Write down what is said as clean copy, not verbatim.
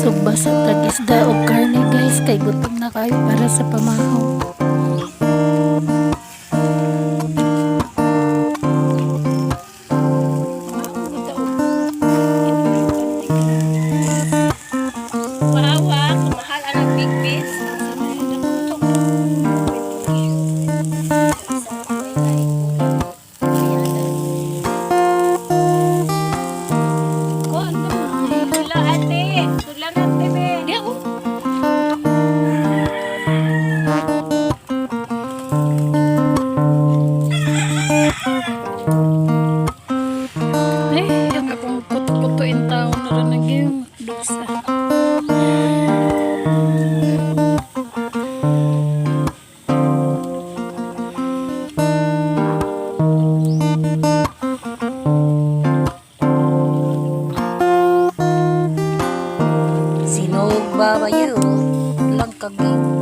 Guys, ug basa tag isda og karne, guys, kay gutom na kayo para sa pamahaw. Wow, mahal ang big fish. Tula, ate. Tula na, ate, be. Di ako. Eh, ang akong kuto-kutoin tao na rin naging dusa. Sinog babayo. Lang kaging.